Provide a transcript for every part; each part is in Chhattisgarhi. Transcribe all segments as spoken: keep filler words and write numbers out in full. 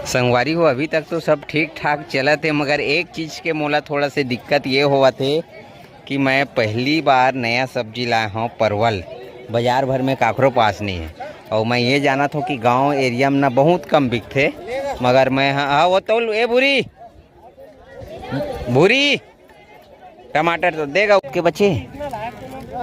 संगवारी हो, अभी तक तो सब ठीक ठाक चलत हे, मगर एक चीज के मोला थोड़ा से दिक्कत ये होवत हे कि मैं पहली बार नया सब्जी लाए हव परवल। बाजार भर में काकरो पास नहीं है। और मैं ये जानत हव कि गांव एरिया में ना बहुत कम बिकथे, मगर मैं हाँ, हाँ, वो तो ए भूरी, भूरी, टमाटर तो देगा ओतके बचे।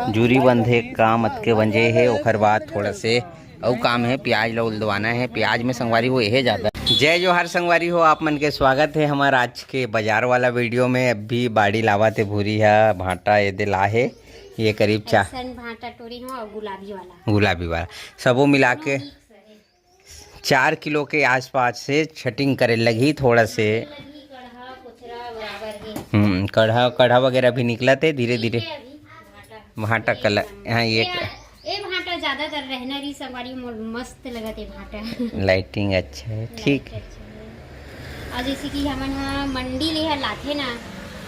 जूरी बंधे काम अतके बंजे हे, ओखर बाद थोड़ा से अउ काम हे, प्याज ला उलदवाना हे। प्याज में संगवारी हो, एहे ज्यादा। जय जोहार संगवारी हो, आप मन के स्वागत हे हमर आज के बाजार वाला वीडियो में। अभी बाड़ी लावत हे भूरी हा, भांटा ये दे ला हे, ये करीब चा- अइसन भांटा टोरी हो अउ गुलाबी वाला। गुलाबी वाला, सबो मिला के चार किलो के आसपास से छटिंग करे लगही थोड़ा से। हम्म, कढ़ा, कढ़ा वगैरह भी निकलत हे धीरे धीरे। भांटा कलर, हाँ, ये ए भांटा ज्यादातर रहना रही संगवारी मोर मस्त लगत हे भांटा। लाइटिंग अच्छा है, ठीक। अच्छा है। और जैसे कि हमन ह मंडी ले ह लाथे ना,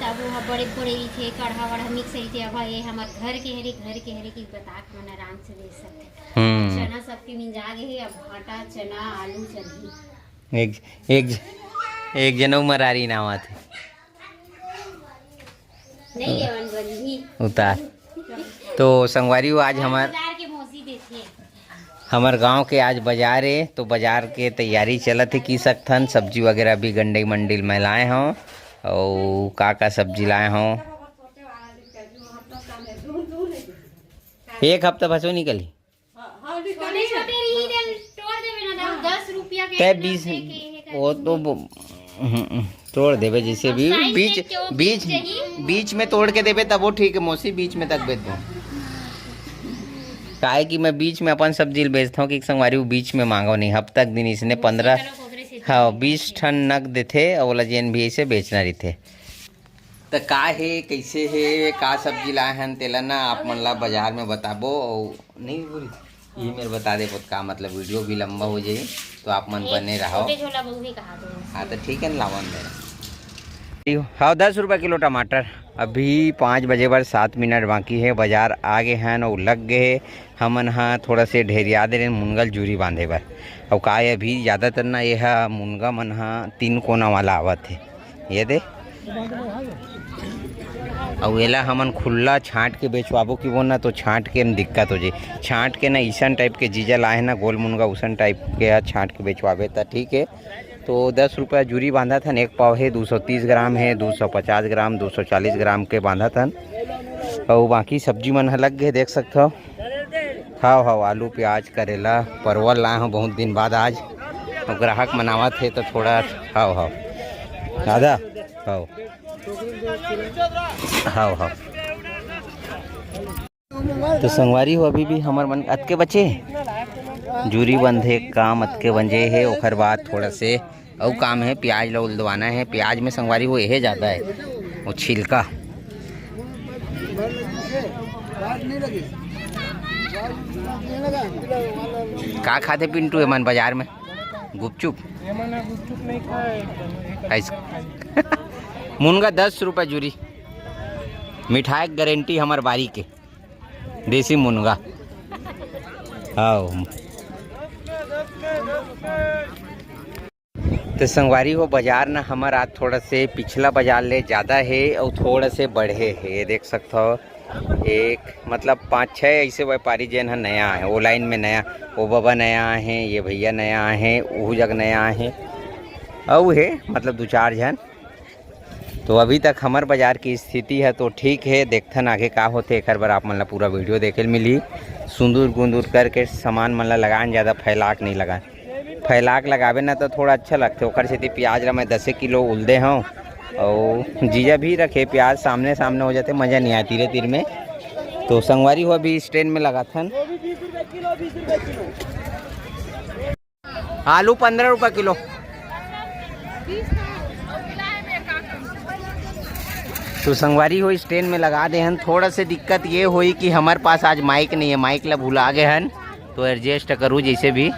तब वो ह बड़े बड़े रहिथे, कढ़ा वढ़ा मिक्स रहिथे। अब ये हमर घर के हरे, घर के हरे कि बता के मन आराम से बेच सकथे। हम्म। चना सबके मिंजा गे हे, अब भांटा, चना, आलू चलही। एक, एक, एक जनऊ मरारी नाम आथे। नहीं लेवन बनी। उतार। तो संगवारी हो, आज हमर बाजार के मौसी देथे। हमर गांव के आज बाजार हे, तो बाजार के तैयारी चलत हे, की सकथन सब्जी वगैरह भी गंडई मंडी में लाए हव, अउ का का सब्जी लाए हव, एक हफ्ता भसो निकली। छोटे छोटे रही दे, तोड़ देबे ना दाऊ, दस रुपया के तय ना बीस, दे के ये कर वो तो ब-, हम्म, तोड़ देबे जैसे भी। अब साइज बीच, देख के वो बीच, बीच चाहिए। बीच में तोड़ के देबे तब वो ठीक है मौसी, बीच में तक बेच दो। काहे कि मैं बीच में अपन सब्जी ल बेचता हूँ कि संगवारी वो बीच में मांगो नहीं, हफ्ता के दिन इसने पंद्रह, चलो कोकरे से हाँ, बीस ठन नग देथे, अउ ओला जेन भी ऐसे बेचना रहिथे। त का हे, कइसे हे, का सब्जी लाए हन, तेला ना आप मन ला बाजार में बताबो। अउ नहीं बोली, ये मेरे बता दे बहुत का, मतलब वीडियो भी लंबा हो जाई, तो आप मन बने रहो। छोटे झोला बहू भी कहा दो। हाँ, तो ठीक है ना, लावन दे। हाँ, दस रुपये किलो टमाटर। अभी पाँच बजे बर सात मिनट बाकी हे, बाजार आ गे हन अउ लग गे हे। हमन ह थोड़ा से ढेरिया दे रहेन मुनगा ल जूरी बांधे बर। अउ का हे, अभी ज़्यादातर ना ये ह मुनगा मन ह तीन कोना वाला आवत हे। ये दे। अउ एला हमन खुल्ला छांट के बेचवाबो कि वो ना, तो छांट के में दिक्कत हो जाई। छांट के ना इसन टाइप के जीजा लाए ना गोल मुनगा, उसन टाइप के ह छांट के बेचवाबे त ठीक हे। तो दस रुपया जूरी बांधत हन, एक पाव हे, दो सौ तीस ग्राम हे, दो सौ पचास ग्राम, दो सौ चालीस ग्राम के बांधत हन। अउ बाकी सब्जी मन ह लग गे, देख सकथव। हाव, हाव, आलू, प्याज, करेला, परवल लाए हव बहुत दिन बाद आज। अउ ग्राहक मन आवत हे तो थोड़ा, हाव, हाव। दादा, हाव। हाव, हाव। तो संगवारी हो, अभी भी हमर मन अतके बचे, जूरी बंधे काम अतके बंजे हे, ओखर बाद थोड़ा से अउ काम हे, प्याज ला उलदवाना हे। प्याज में संगवारी हो, एहे ज्यादा हे, वो छिलका। का खाथे पिंटू एमन बाजार में? गुपचुप। आइस-, मुनगा दस रुपया जूरी, मिठाई के गारंटी हमर बारी के। देसी मुनगा। हाव। तो संगवारी हो, बाजार ना हमर आज थोड़ा से पिछला बाजार ले ज्यादा हे अउ थोड़ा से बढ़े हे। ये देख सकथव, एक मतलब पाँच छः ऐसे व्यापारी जेन ह नया आए, वो लाइन में नया, वो बाबा नया आए हे, ये भैया नया आए हे, वो जग नया आए हे, अउ हे मतलब दू चार झन। तो अभी तक हमर बाजार के स्थिति ह तो ठीक हे, देखथन आगे का होथे, एकर बर आप मन ला पूरा वीडियो देखे ल मिलही। सुंदूर गुंदूर करके सामान मन ला लगान, ज्यादा फैला के नहीं लगान। फैला के लगाबे ना तो थोड़ा अच्छा लगथे, ओकर सेती प्याज ला मैं दसे किलो उलदे हव, अउ जीजा भी रखे प्याज, सामने सामने हो जाथे, मजा नहीं आए तीरे तीर में। तो संगवारी हो, अभी स्टैंड में लगाथन। आलू पंद्रह रुपये किलो। तो संगवारी हो, स्टैंड में लगा दे हन। थोड़ा से दिक्कत ये होई कि हमर पास आज माइक नहीं है, माइक ला भुला गे हन, तो एडजस्ट करू जैसे भी।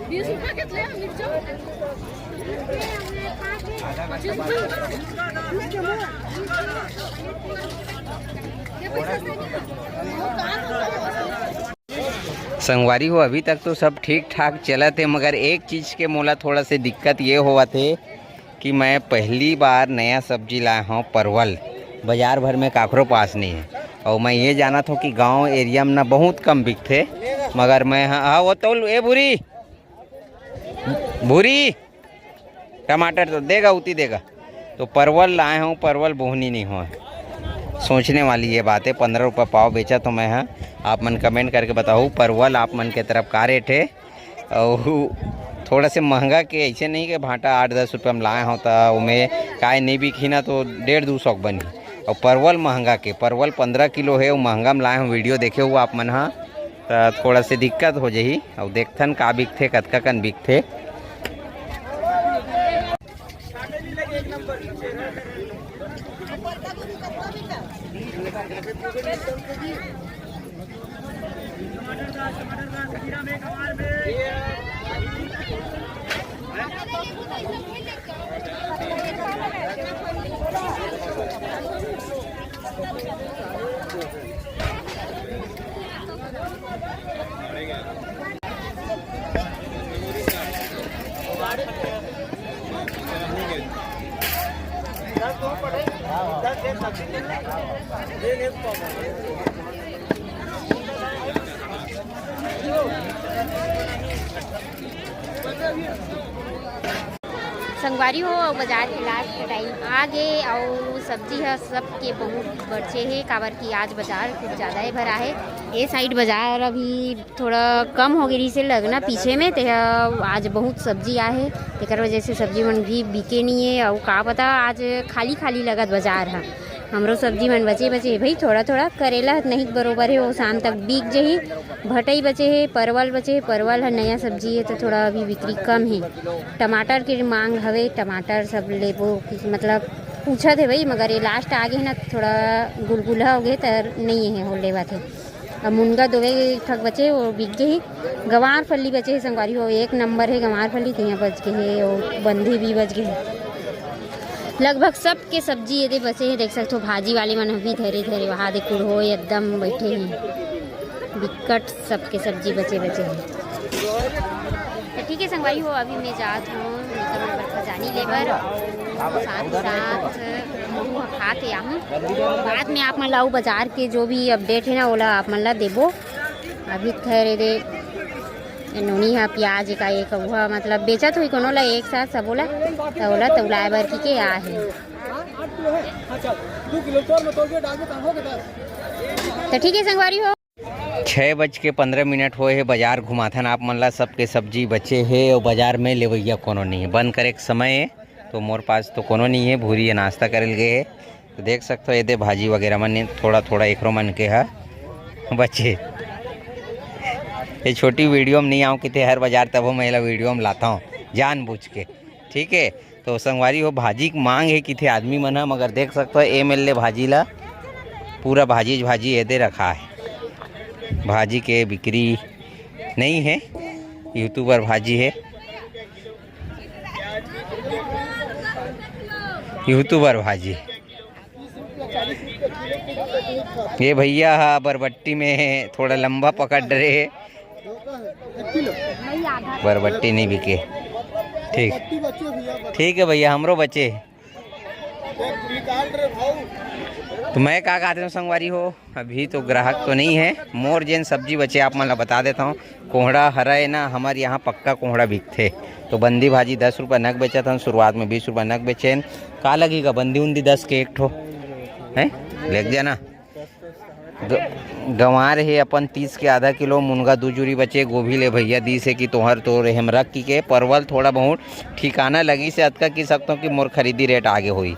बीस रुपया कितने हैं मिर्चा? संगवारी हो, अभी तक तो सब ठीक ठाक चलत हे, मगर एक चीज के मोला थोड़ा से दिक्कत ये होवत हे कि मैं पहली बार नया सब्जी लाए हव परवल, बाजार भर में काकरो पास नहीं है। और मैं ये जानत हव कि गांव एरिया में ना बहुत कम बिकथे, मगर मैं ह-, हाँ, वो तो ए भूरी, भूरी, टमाटर तो देगा, उती देगा। तो परवल लाए हूँ, परवल बोहनी नहीं हो। सोचने वाली ये बात है, पंद्रह रुपये पाव बेचा तो मैं, हाँ, आप मन कमेंट करके बताओ, परवल आप मन के तरफ का रेट है? और थोड़ा से महंगा के, ऐसे नहीं कि भांटा आठ दस रुपये में लाए हो तो उमें काय नहीं बिकी ना, तो डेढ़ दो सौ के बनी। और परवल महंगा के, परवल पंद्रह किलो है, वो महंगा में लाए हो, वीडियो देखे हुआ आप मन, हाँ। त थोड़ा से दिक्कत हो जाही। अउ देखथन का बिकथे, कतका कन बिकथे। संगवारी हो, अउ बाजार के लास्ट टाइम आ गे, अउ सब्जी ह सबके बहुत बचे हे, काबर कि आज बाजार कुछ ज़्यादा ही भरा हे। ये साइड बाजार अभी थोड़ा कम हो गे रहिसे लगना पीछे में, ते ह आज बहुत सब्जी आहे, तेकर वजह से सब्जी मन भी बिके नहीं है। अउ का पता आज खाली खाली लगत बाजार ह, हमरो सब्जी मन बचे बचे हे भाई, थोड़ा थोड़ा। करेला नहीं बरोबर है, वो शाम तक बिक जही। भटई बचे हे, परवल बचे हे, परवल ह नया सब्जी है तो थोड़ा अभी बिक्री कम है। टमाटर के मांग हवे, टमाटर सब लेबो, मतलब पूछत हे भाई, मगर ये लास्ट आ गे ना, थोड़ा गुलगुला हो गे, त नहीं है हो लेवत हे। अब मुनगा दोवे ठक बचे, वो बिक गे हे। गंवार फली बचे हे संगवारी हो, एक नंबर है गंवार फली, तिहा बच गे हे, वो बंदी भी बच गे हे। लगभग सबके सब्जी एदे बचे हे, देख सकथो भाजी वाले मन भी धरे धरे वहाँ दे कुल हो एकदम बैठे हैं। बिकट सबके सब्जी बचे बचे हे। तो ठीक है संगवारी हो, अभी मैं जात हूँ निकल बर खजानी लेबर, साथ ही साथ खात आहूँ। बाद में आप मन ला अउ बाजार के जो भी अपडेट है ना, ओला आप मन ला देबो। अभी खैर एदे नोनी हा प्याज का एक हुआ, मतलब बेचत हुई कोनो ला एक साथ सबो ला, त ओला तौलाए बर की के आ है। तो ठीक है संगवारी हो। छः बज के पंद्रह मिनट होए हे, बाजार घुमाथन आप मन ला। सबके सब्जी बचे हे और बाजार में लेवैया कोनो नहीं है। बंद करे के समय है, तो मोर पास तो कोनो नहीं है। भूरी ये नाश्ता करे ल गे हे, तो देख सकते हो, ये दे भाजी वगैरह मन थोड़ा थोड़ा एकरो मन के हा बचे। ये छोटी वीडियो में नहीं आऊँ किते हर बाजार, तब मैं ला वीडियो में लाता हूँ जानबूझ के, ठीक है। तो संगवारी हो, भाजी के मांग है किथे आदमी मन ह, मगर देख सकते हो एम एल ए भाजी ला पूरा भाजी भाजी एदे रखा है। भाजी के बिक्री नहीं है, यूट्यूबर भाजी है, यूट्यूबर भाजी। ये भैया हा बरबट्टी में थोड़ा लंबा पकड़ रहे, बरबट्टी नहीं बिके। ठीक, ठीक है भैया, हमरो बचे। तो मैं का कहते हूँ संगवारी हो, अभी तो ग्राहक तो नहीं है। मोर जेन सब्जी बचे आप मन ला बता देता हूँ। कोहड़ा हरा है ना, हमारे यहाँ पक्का कोहड़ा बिकथे। तो बंदी भाजी दस रुपये नग बेचत हन, शुरुआत में बीस रुपये नग बेचेन। का लगेगा बंदी उंदी दस के एक ठो, हैं? लेग जाना। ग-, गंवार हे अपन तीस के आधा किलो, मुनगा दू जुरी बचे, गोभी ले भैया दीस हे कि तोहर तोर हेम रख की के। परवल थोड़ा बहुत ठिकाना लगी से अतका की सकता हूँ कि मोर खरीदी रेट आगे होई,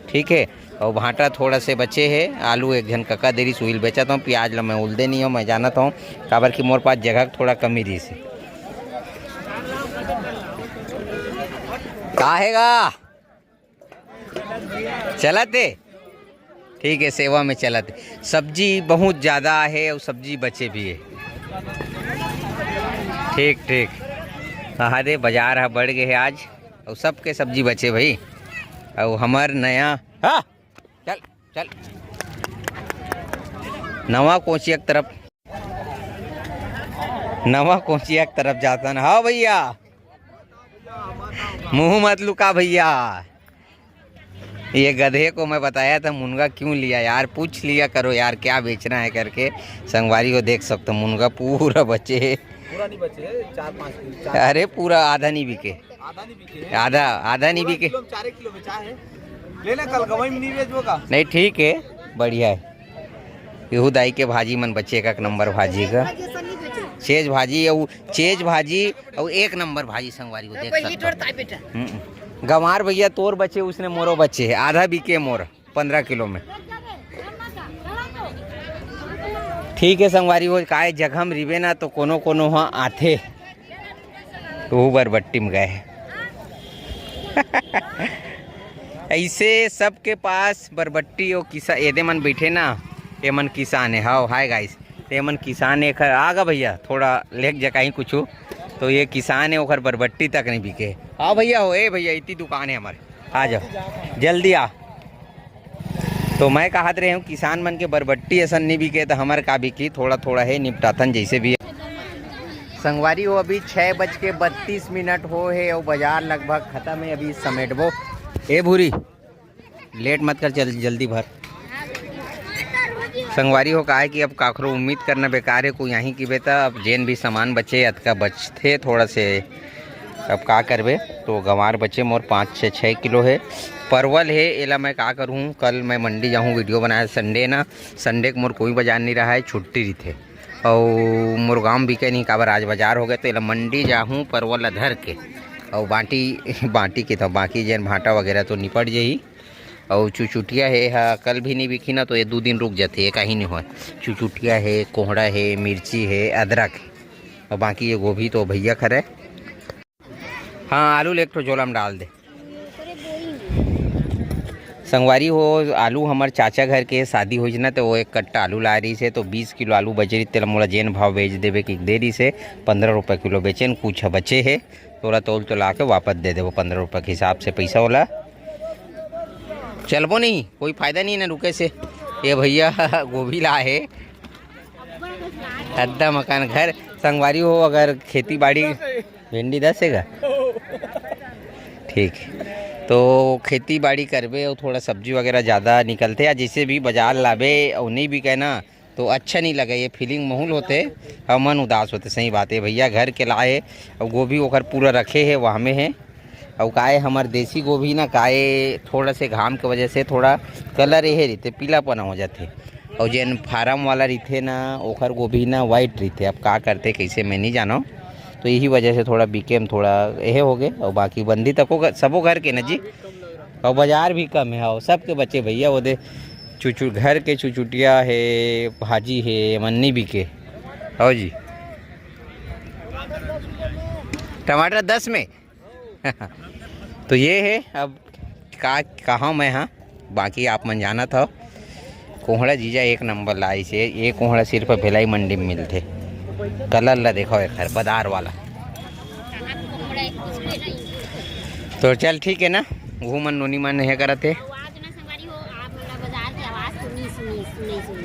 ठीक है। और भांटा थोड़ा से बचे हे, आलू एक झन कका देरी सुहिल बेचत हूँ, प्याज ला मैं उलदे नहीं हूँ, मैं जानत हूँ, काबर कि मोर पास जगह के थोड़ा कमी रही से। का हेगा? चलत हे? ठीक है, सेवा में चलत हे। सब्जी बहुत ज़्यादा है और सब्जी बचे भी है। ठीक, ठीक। हाँ दे, बाजार ह बढ़ गए है आज और सबके सब्जी बचे भाई। अउ हमर नया, हाँ, चल, चल। नवा कोचिया के तरफ, नवा कोचिया के तरफ जाथन। हाँ भैया, मुंह मत लुका भैया। ये गधे को मैं बताया था मुनगा क्यों लिया यार, पूछ लिया करो यार क्या बेचना है करके। संगवारी हो देख सकते हो मुनगा पूरा बचे है। पूरा नहीं बचे है, चार पाँच किलो, चार अरे पूरा आधा नहीं बिके। आधा नहीं बिके है। आधा, आधा नहीं पूरा बिके। किलो में चार एक किलो बेचा है। ले ले, कल गवाई में नहीं बेचबो का? नहीं, ठीक है, बढ़िया है। इहू दाई के भाजी मन बचे, एक, एक नंबर भाजी का। चेज भाजी, अउ चेज भाजी, अउ एक नंबर भाजी संगवारी हो देख सकते हो। हम्म। गंवार भैया तोर बचे, उसने मोरो बचे है, आधा बिके मोर पंद्रह किलो में। ठीक है संगवारी हो, काय जगह में रिबे ना तो कोनो कोनो ह आथे। तो बरबट्टी में गए। ऐसे सबके पास बरबट्टी और किसा, एदे मन बैठे ना, ये मन किसान है। हाव, हाय गाइस, ये मन किसान है। खैर, आगा भैया, थोड़ा लेक जकाही कुछ, तो ये किसान है, ओकर बरबट्टी तक नहीं बिके। हाँ भैया, हो, ए भैया, इतनी दुकान है हमारे, आ जाओ, जल्दी आ। तो मैं कहत रहे हूँ, किसान मन के बरबट्टी असन नहीं बिके, तो हमर का बिकी, थोड़ा थोड़ा है, निपटाथन जैसे भी। संगवारी हो, अभी छः बज के बत्तीस मिनट हो है और बाजार लगभग खत्म है। अभी समेटबो। ए भूरी, लेट मत कर, चल जल्दी भर। संगवारी हो, काहे कि अब काकरो उम्मीद करना बेकार है, कोई यहीं की बेटा, अब जेन भी सामान बचे, अतका बचथे थोड़ा से, अब का करबे। तो गंवार बचे मोर पाँच छः, छः किलो है। परवल है, एला मैं का करूँ, कल मैं मंडी जाहूँ, वीडियो बनाया, संडे ना, संडे के मोर कोई बाजार नहीं रहा है, छुट्टी रहिथे। अउ मोर गाँव बिके नहीं, काबर आज बाजार हो गए, तो एला मंडी जाहूँ परवल ला धर के, अउ बाटी, बाटी के तो बाकी जेन भांटा वगैरह तो निपट जाही। अउ चुचुटिया हे, हा कल भी नहीं बिकी ना, तो ये दू दिन रुक जाथे, ये कहीं नहीं होय। चुचुटिया हे, कोहड़ा हे, मिर्ची हे, अदरक हे, अउ बाकी ये गोभी तो भैया खरे। हाँ, आलू ले एक ठो झोला में डाल दे। संगवारी हो, आलू हमर चाचा घर के शादी होइस ना, तो वो एक कट्टा आलू लाए रहिस हे, तो बीस किलो आलू बचे रहिस, तेला मोला जेन भाव बेच देबे कि दे रहिस हे, पंद्रह रुपये किलो बेचेन, कुछ बचे हे, तोला तोल तोला के वापस दे देबो पंद्रह रुपये के हिसाब से पैसा वाला। चलबो नहीं, कोई फायदा नहीं ना रुके से। ये भैया गोभी ला हे, अद्धा मकान घर। संगवारी हो, अगर खेती बाड़ी, भिंडी दस हे का? ठीक। तो खेती बाड़ी करबे और थोड़ा सब्जी वगैरह ज़्यादा निकलथे, या जैसे भी बाजार लाबे और नहीं बिके ना, तो अच्छा नहीं लगे। ये फीलिंग माहौल होथे, और मन उदास होथे। सही बात है भैया, घर के लाए, और गोभी ओकर पूरा रखे है, वहाँ में है। और काए हमर देसी गोभी ना, काए थोड़ा से घाम के वजह से थोड़ा कलर यही रहते, पीलापना हो जाते। और जेन फार्म वाला रहिथे ना, ओखर गोभी ना वाइट रहिथे। अब का करथे, कैसे, मैं नहीं जानव। तो यही वजह से थोड़ा बीके में थोड़ा यह हो गए। और बाकी बंदी तको घ-, सबो घर के ना जी। और बाजार भी कम है। और सबके बचे भैया, वो दे चुचु-, घर के चुचुटिया है, भाजी है, मन नहीं बिके। हो जी, टमाटर दस में। तो ये है, अब का कहा मैं, हाँ, बाकी आप मन जानत हो। कोहड़ा जीजा एक नंबर लाइस हे। ये कोहड़ा सिर्फ भिलाई मंडी में मिलथे। कलर ला देखो एक बार, बदार वाला। तो चल ठीक है ना, वो मन नोनी मन हे करत हे।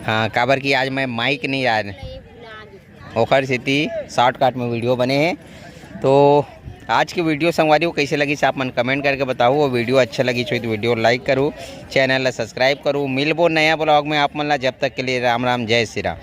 हाँ, काबर कि आज मैं माइक नहीं आए, ओखर सेती शॉर्टकट में वीडियो बने हे। तो आज के वीडियो संगवारी हो कैसे लगिस, आप मन कमेंट करके बताओ। वो वीडियो अच्छा लगिस होही तो वीडियो लाइक करो, चैनल ला सब्सक्राइब करो। मिलबो नया ब्लॉग में आप मन ला, जब तक के लिए राम राम, जय श्री राम।